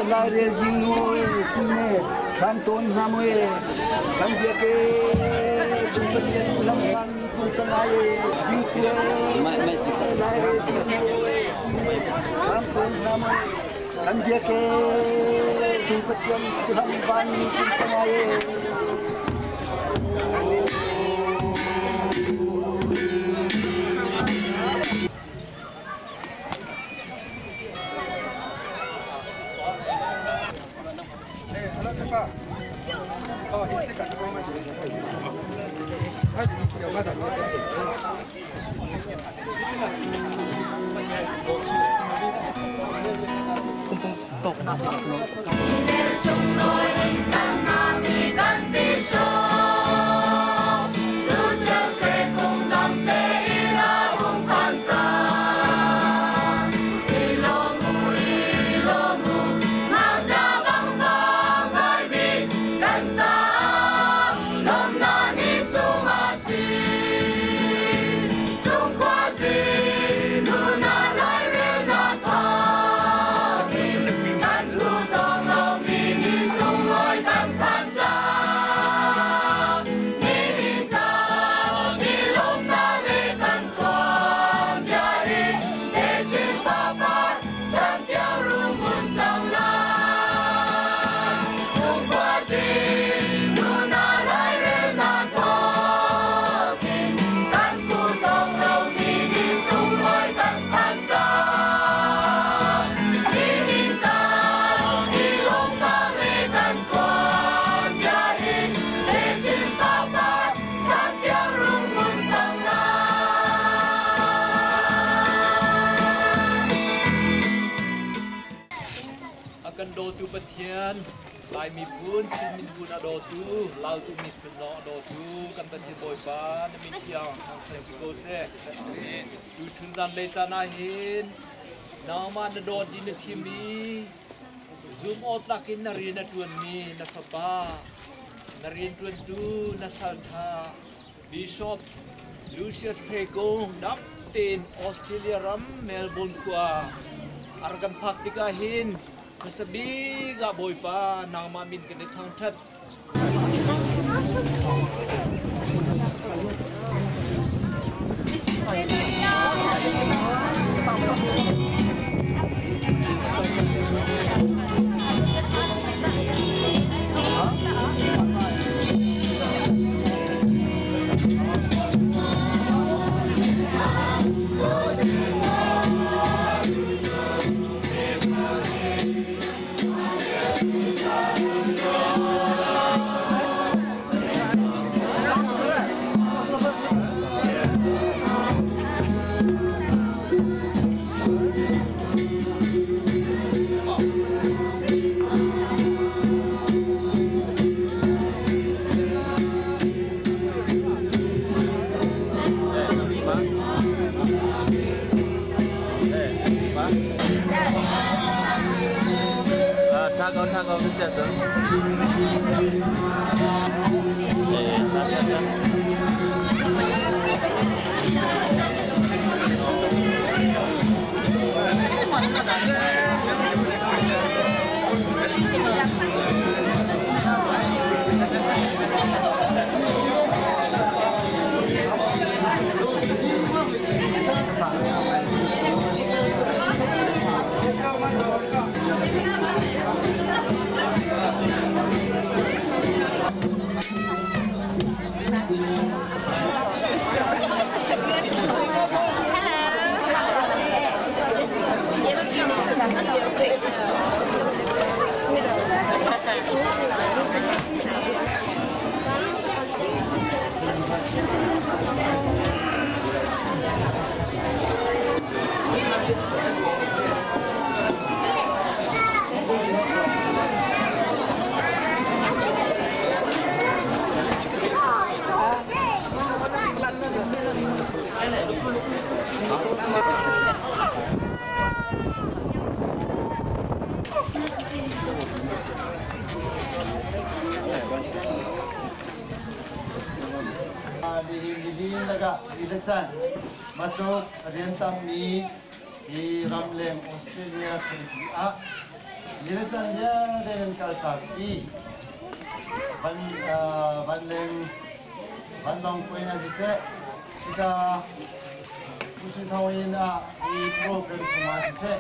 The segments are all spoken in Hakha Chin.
Lairel zingnu tine kan ton hna mui kan biake chung Pathian lam kan tu changai ding tu lairel zingnu kan ton hna mui kan biake chung Pathian lam van tu changai. A kan dawtu Pathian, Lai miphun, Chin miphun a dawtu, Lautu miphun zong a dawtu kan Pathian Bawipa na min thiang thangṭhat si ko seh. Tuchun zanlei caan ah hin nangmah na dawt i na thim i zum awtlak in na rian a ṭuanmi na fapa, na rianṭuantu na salṭha Bishop Lucius Hre dam tein Australia ram Melbourne khua a rak kan phak tikah hin hmasa bik ah Bawipa nangmah min kan i thangṭhat. Nihin nilin lakah ni le can matuk rian tammi hi ramleng Australia khualipi ah ni le can vialte nan kaltak i van vanleng vanlawng puai na siseh hika Pusi Thawnginn ah hi program chungah siseh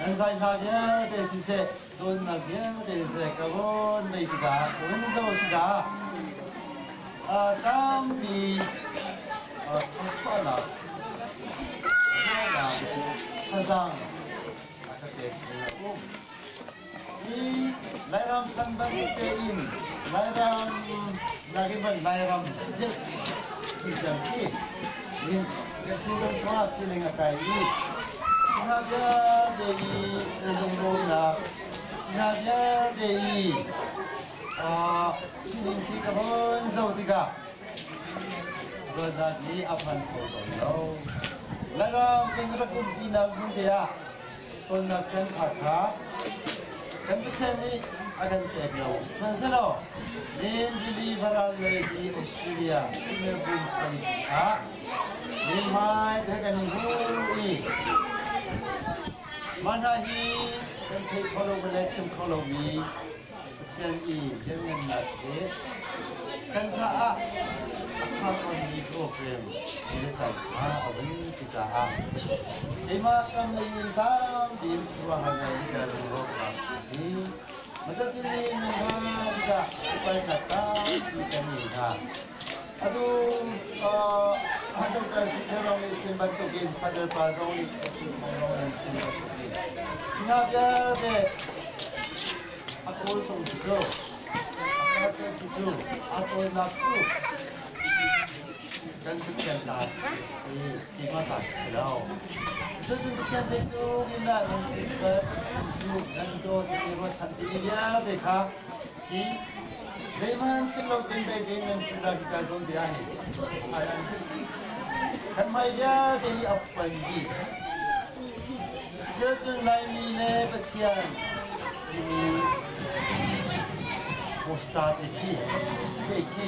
nan zai hla vialte siseh dawtnak vialte siseh ka rawn mei tikah ka vun zoh tikah tampi thangchuahnak ruahnak thazaang a ka pekmi a um. Hi Lairam kan bantuk tein Lairam nakin van Lairam deuh thiam khi min kan thinlung chungah feeling a kai i hna vialte i lungrawlnak hna vialte i sining khi ka von zoh tikah ruahnak hi a phan kho tawn lo. Lairam kan rak um tinak hmun te ah tonnak can kha kha kan Pathian nih a kan pek lo. Sihmanhsehlaw Main Rili varal lei hi Australia Melbourne khualipi ah min hmai te kan in hu i mah hna hi kan theih kho lo le chim kho lomi Pathian i lianngannak he kan caah a ṭha tawnmi program le caan kha a vun si caah keimah kam lei in tampi in khuaruahhar ngai in ka lungrawknak a si. Macacin nih nan ra tikah upaikhat tampi kan ngei hna. Atu Dr. Sikhe zong nih chim bantukin Father pa zong nih zong nih chim bantukin hna vialte a kawltung cu a kawltung cu a tawlnak cu kan Pathian ta si keimah ta si lo. Cutin Pathian zeitluk in dah nan Jesuh nan dawt ti ruahchan timi vialte kha hi zeihmanh sim lo tin dei tein nan ṭhu ra ka zawn te ah hin an dih. Kan hmai vialte nih a phan dih. Cucun Laimi le Pathian timi poster te khi display khi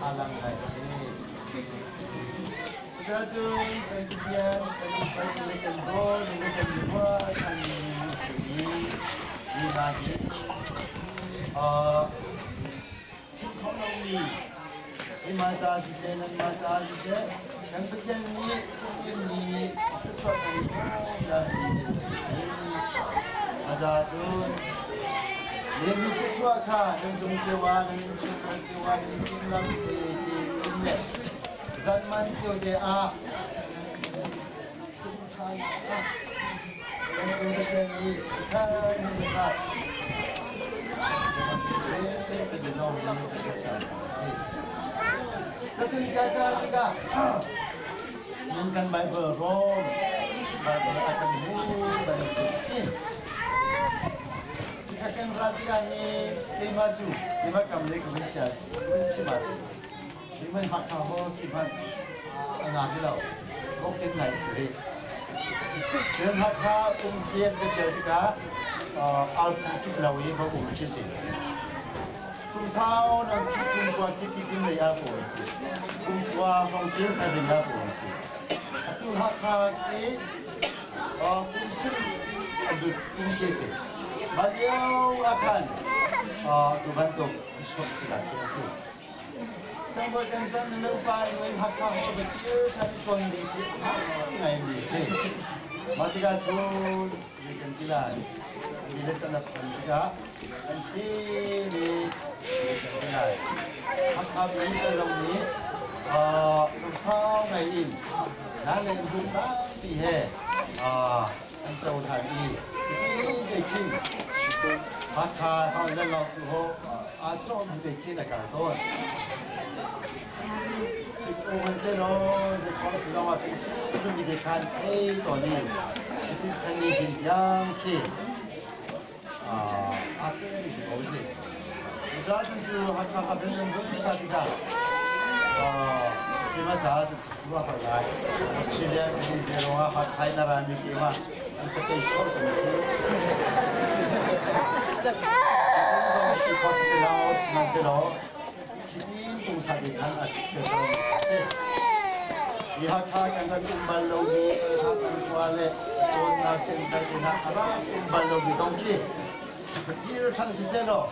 a lang ngai si. Cucun kan Pathian kan kan le kan dawn le kan i ruahchan mi si i mi hna hi chim khawh lomi keimah ca siseh nanmah ca siseh kan Pathian nih timmi thluachuah kan hmuhmi a si. A ca cun mi thluachuah kha nan cung cio ah nan innchungkhar cio ah nan timhlamh te te le zanman cio te ah kan cung Pathian nih khan khat Cacun ka ka tikah nan kan Bible rom Bible a kan hu bantuk in tika kan ra tikah ni keimah cu keimah kam le ka hun chia hun chim ah Mei Hakha ho ti hmanh a ngak lo. Vok in ngai si rih. Cun Hakha um khi an ka ṭial tikah alpu khi si lo i vok um khi si. Kum sau nan khi kum kua khi ti tim lei ah pawl si. Kum kua hrawng tin a ring ah pawl si. Atu Hakha khi kum sim a lut um khi si. Mah lio ah khan tu bantuk suak si lai khi a si. Siangbawi kan can le upa in Hakha ho kir kan i cawn ding khi ngai mi si. Mah tikah cun mi kan ti lai. Mi le can kan tikah an si mi kan ti lai. Hakha mi le zong nih lungsau ngai in na le bu tampi he an cohlan i te khin Hakha hau le lo tu ho aa cawm te khin a kal tawn. Sikung man se lo zeikong si zong ah kan chim mi te khan ei tawn i cutin khan ni hin tiang khi aa te ri ko si. Cucaah tu Hakha ha kan kan sa tikah keimah caah ruah ko lai. Australia ti zero ah Hakha in a rami keimah an ka tei kho kan ti. Sihmanhsehlaw khitin tung hmasa bik khan a Mi Hakha kan rak um bal lomi kan khua le cawnnak sianginn te hna a rak um bal lomi zong khi dir ṭhan siseh law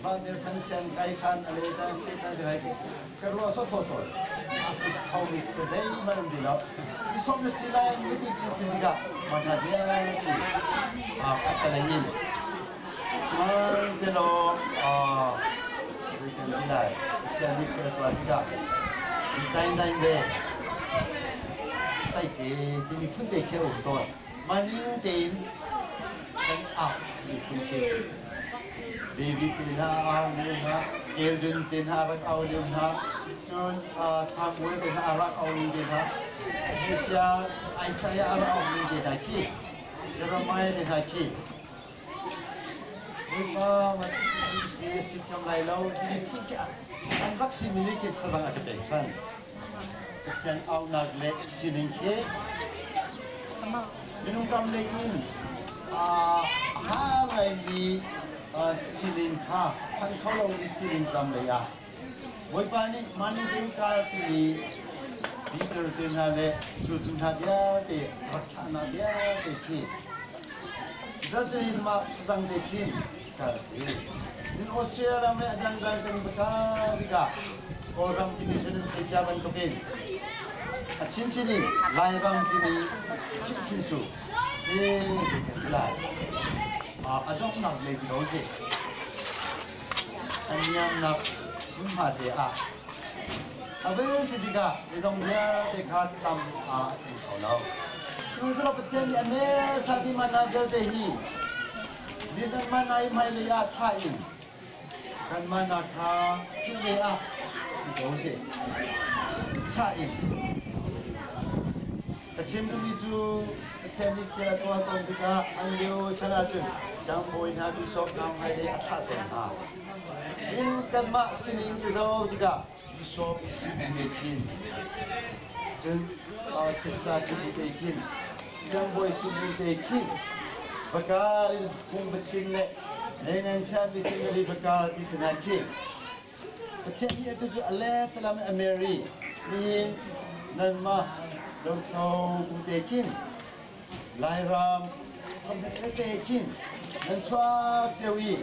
vandir ṭhan siang kai ṭhan a le ṭhan ṭhe ṭhan te hai ka ruah sawsawh tawn a si kho mi ka zeihmanh um ti lo i sawm na si lai na ti chinchin tikah mah hna vialte a ka lei in Sihmanhsehlaw zei kan ti lai Pathian nih thil a tuah tikah mi tainrain le caihte timi phun te khi a um tawn. Mah ning tein kan ah mi phun khi a si. David te hna a au lio hna, Eldon te hna a rak au lio hna, cun Samuel te hna a rak au lio te hna, Messiah Isaiah a rak au lio te hna khi, Jeremiah te hna khi, Bawipa si a si thiam lai lo ti phun khi an rak simi nih khin thazang a ka pek ṭhan. Pathian auhnak le sining khi minung ram lei in a ha ngaimi sining kha phan kho lomi sining ram lei ah Bawipa nih mah ning tein kal timi Peter te hna le zultu hna vialte rak thlahnak vialte khi Zeicahtiah mah zang te khin kal a si. Nin Australia ram le a dangdang kan va kal tikah Kawlram timi cu nan theih cia bantukin a chinchin in Lairam timi chinchin cu hi kan ti lai. A donghnak lei ti ko sih. A niamnak hmunhma te ah a vil si tikah zeizong vialte kha tam a tling kho lo. Sihmanhsehlaw Pathian nih a mer ṭha ti mana vialte hi rian mana i hmailei ah thlah in kan mana kha hnulei ah ti ko sih. Thlah in ka chim duhmi cu Pathian nih thil a tuah tawn tikah an lio chan ahcun siangbawi hna bishop hna hmailei a thlah tawn hna. In kanmah sining ka zoh tikah bishop sibu te khin cun sister sibu te khin siangbawi sibu te khin bakar in phung va chim le nengan missionary bakar ti tana khi Pathian nih atu cu a let lam a Mary nihin nanmah lothlo bu te khin Lairam te khin nan chuak cio i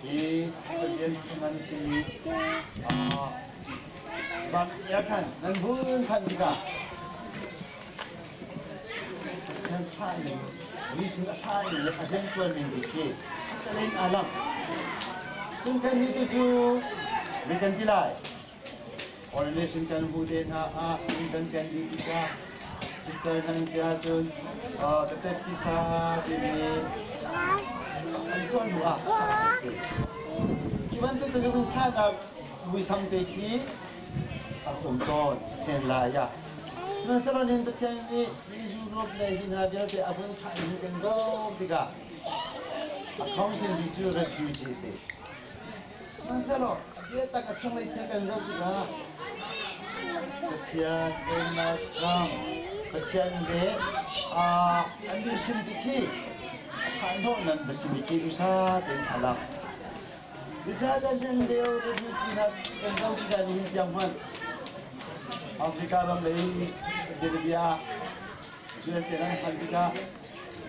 hi Pathian nan simi ram khan nan vun phan tikah Pathian thlah ning mi sin a thlah ning le a rianṭuan ning bik hi talen aa lang. Cun kan nih tu cu zei kan ti lai? Ordination kan hmu te hna ah kan kan dih tikah sister nan si ahcun ka tisa timi an tuah hnu ah khi bantuk te cu thlahnak muisam te khi a um tawn sen lai ah sihmanhsehlaw nihin Pathian nih Europe le hi hna vialte a vun thlah in kan zoh tikah a council mi cu refugee si. Sihmanhsehlaw a biatak a chunglei thil kan zoh tikah Pathian pennak ram Pathian le an mission ti khi a thahhnawh nan va simi khi usa tein a lang. Zeicahtiah nan lio refugee hna kan zoh tikah nihin tiang hmanh Africa ram lei bianabia ah US te nan phanh tikah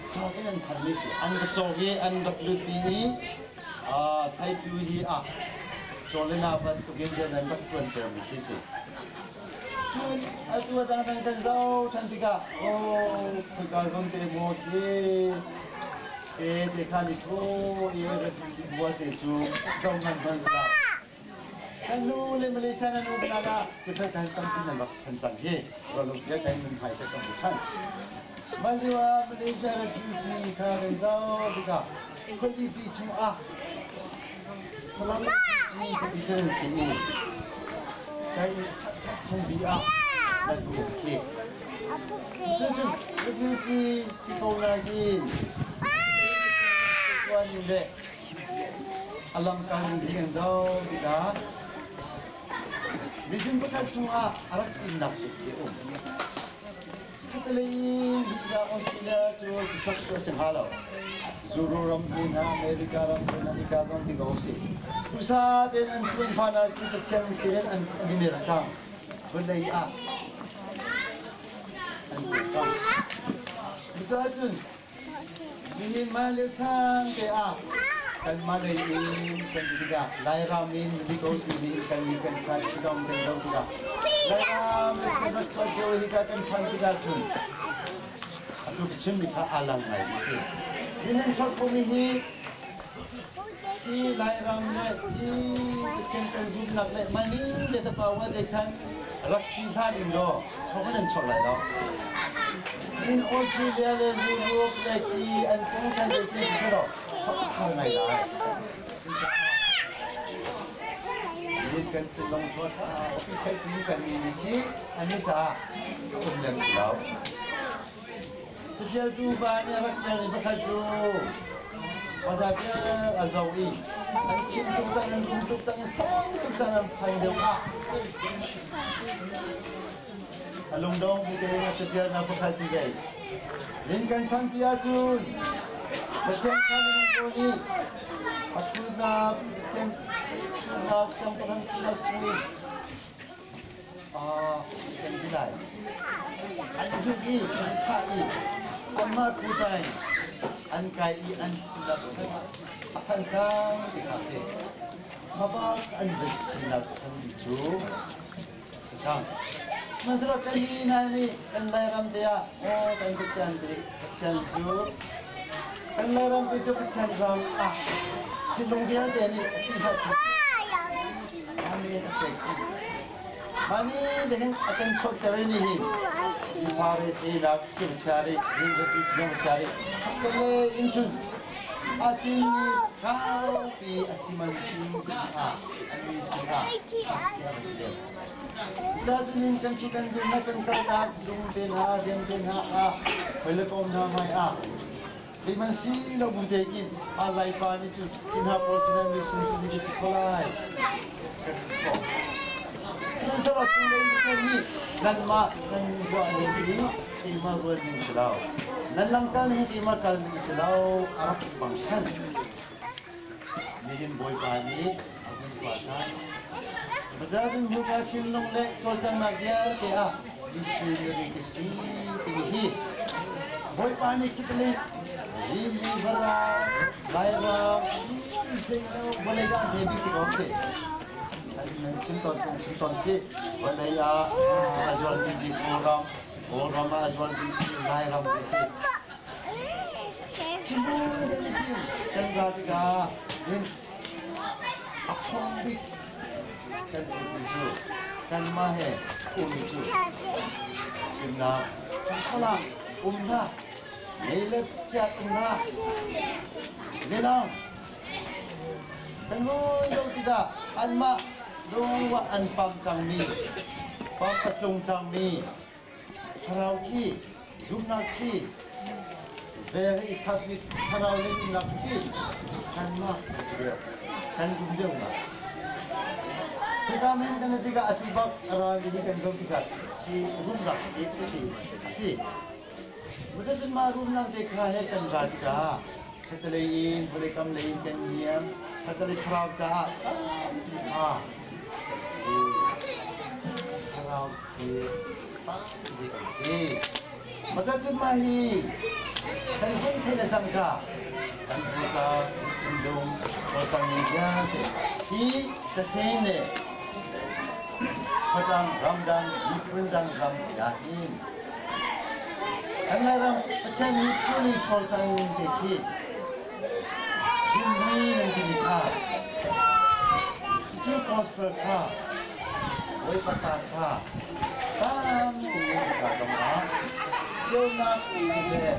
sau in an phanmi si an va cawk i an rak lutpi i Saipiu hi ah Chawlena bantukin rian an rak ṭuantermi khi si. Cun atu a dangdang kan zoh ṭhan tikah oh khoika zawn te maw khi te te khan i ṭhu i refugee bua te cu zoh ngan hman si lo. Kan nu le Malaysia nan um nak ah cifel kan tampi nan rak phan cang hi Ralung kan nun hai te kan than. Maliwa Malaysia refugee kha kan zoh tikah khualipi chungah Salam refugee ka difference si i kai ṭhat chung bi ah nan um khi. Cucu refugee si ko nain tuan le a lamkal ding an zoh tikah mission pakhat chungah a rak innak bik khi a um. Khatlei in Tikah Australia cu cifak cu a si hnga lo. Zuru ram te hna, America ram te hna, ika zong ti ko si. Usa tein an tuan hlan ah cu Pathian siren an i mer cang. Vawlei ah an tuan cang. Cucaah cun nihin mah lio chan te ah kanmah lei in kan ti tikah Lairam in na ko si ni kan ni kan san sidong kan do tikah Lairam in kan rak chuah cio hi ka kan phan tikah cun atu ka chimmi kha aa lang ngai mi si. Hi nan chuah khomi hi hi Lairam le hi Pathian kan zumnak le mani le tapawa te khan rak si hlah ding law thawk nan chuak lai lo. In Australia le Europe le ti an fungsan le ti si lo chuak phang ngai lai. Mit kan thinlung chuah pi thei ti kan mi hi an ni caah um lem ti lo. Caṭialtu pa nih a rak ṭialmi pakhat cu Madagascar a zoh i an thim tuk cang, an rum tuk cang, an sang tuk cang, an phan deuh ah a lungdong bu tein a caṭialnak pakhat cu zei? Nin kan chanpi ahcun Pathian kha minung pawl nih a hrutnak, Pathian hrutnak, siangpahrang hrutnak chungin kan ti lai. An duh i an chah i anmah kutai an kai i an thilak chungah a phan cang ti kha a si. Hmabak an va sinak chan cu si cang. Sihmanhsehlaw kan mi hna nih kan Lairam te ah aw kan Pathian te Pathian cu kan Lairam te cu Pathian ram ah thinlung vialte nih a ti hngalh Amen a pek. Mah nih hin a kan chuahter ni hin sifare tinak kirchari rinzati chinongchari le in cun a tinmi kaupi a siman a ami sinah Ca cunin kan cu kan dirna kan kalnak zung te hna rian te hna ah hoi hna mai ah Zeiman si lo bu te kin a laipa nih cun inn ha pawl sinah mi sin cu nih si kholai kan ti khawh. Sihmanhsehlaw cunglei Pathian nih nanmah nan ruah ning hi keimah ruah ning si lo. Nan lamkal ning hi keimah kal ning si lo a rak bang khan. Nihin Bawipa nih a hun tuah cang. Bazaar hmuka thinlung le cawlcanghnak vialte ah missionary ka si timi hi Bawipa nih kitalik rili vara Lairam zeilo vawlei ah hme bik ti ko si. Nan chim tawn kan chim tawn khi vawlei ah a zual bik Kawlram Kawlram ah a zual bik Lairam ti si. Kan ra tikah hin a ṭhawng bik kan theihmi cu kanmah he ummi cu himnak khalah um hna ngei le chiat um hna zeilong kan ngoi lo tikah anmah lungruah an pam cangmi pam a tlung cangmi Thlarau khi zumhnak khi ve i khatmi thlarau le innak khi kanmah kan rum deuhnak. Hika men kan tikah a cu bak a ral hi kan zoh tikah hi rumnak te ti a si. Cucun mah rumnak te kha he kan ra tikah khatalei in vawlei kam lei in kan niam khatalei thlarau caah tampi kha si. Thlarau tampi kan si. Macun mah hi kan hun theih le cangka kan puta thinlung cawlcang ning vialte hi ka sen le khuadang ramdang miphun dang ram ah hin kan Lairam Pathian miphun i cawlcang ning te khi zummi nan timi kha cu gospel kha Bawipa ta kha tam tein ka dong ah ceunak siseh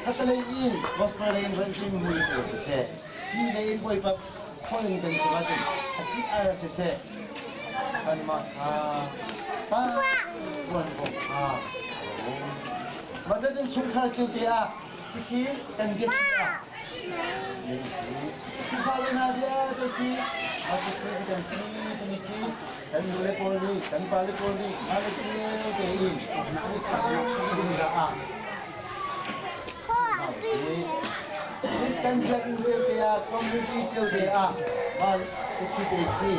khatalei in gospel lei in ranking mui te siseh ci lei in Bawipa khol in kan chim ahcun a ci al siseh kanmah kha ta tuanvo kha mah cun chungkhar cio te ah tikhi kan biakinn ah nan si Khrihfa hna vialte khi Khrih kan si timi khi kan nule pawl nih kan pale pawl nih mah le cio tein an i thlak ding caah Kan biakinn cio te ah, community cio te ah mah khi te khi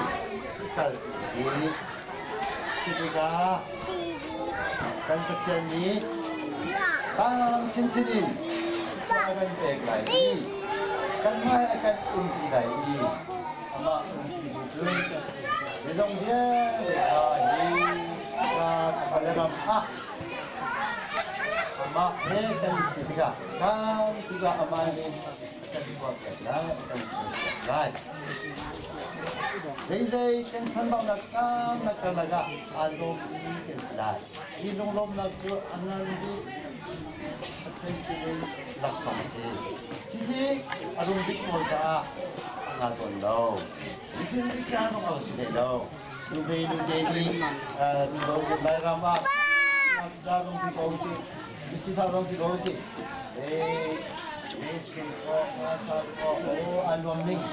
kal si. Khi tikah kan Pathian nih tam chinchin in a kan pek lai i kanmah he a kan umpi lai i amah umpi bu cun zeizong vialte kha hi ka le ram ah amah he kan si tikah kan tikah amah nih a kan tuahpiak lai, a kan serpiak lai. Zeizei kan chanbaunak tamnak karlak ah aa lawmmi kan si lai. Hi lunglawmnak cu a ngan bik Pathian sinin laksawng a si. Hihi a rum bik pawl caah a nga tawn lo. Mifim bik caah zong a si hlei lo. Nubei nute nih cilo Lairam ah da zong si ko si, misifak zong si ko si. E chung ko, sa ko, o a nuam ning.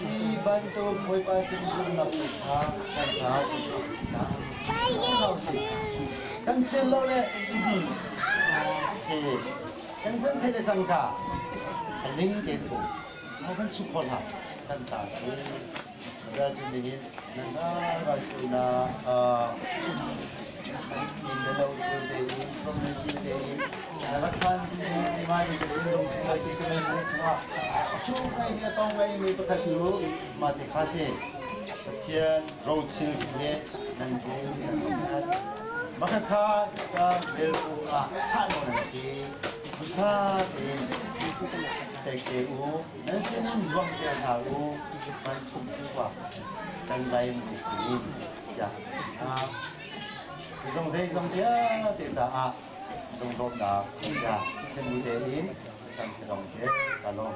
Hi bantuk Bawipa sin zumhnak kha kan caah si. Kan thil lo le kan kan thei le cangka a ning te ko. Ho kan chuk khol ha kan ta si. Ra cu nihin nan ra si na in le lo cu te in from le cu te in rak phan ti ni mai mi te lung chung lai ti ka nei mu chungah su ngai mi tong ngai mi pakhat cu ma te kha si Pathian rothil he nan bu nan has makha ka bel u ah chah no nan si usa tein tek te u nan sinin luang ter hna u van chung tu kan lai mu si ya zong zei zong vialte caah lunglawmhnak bia chim tein cang te lawng te ka lawm.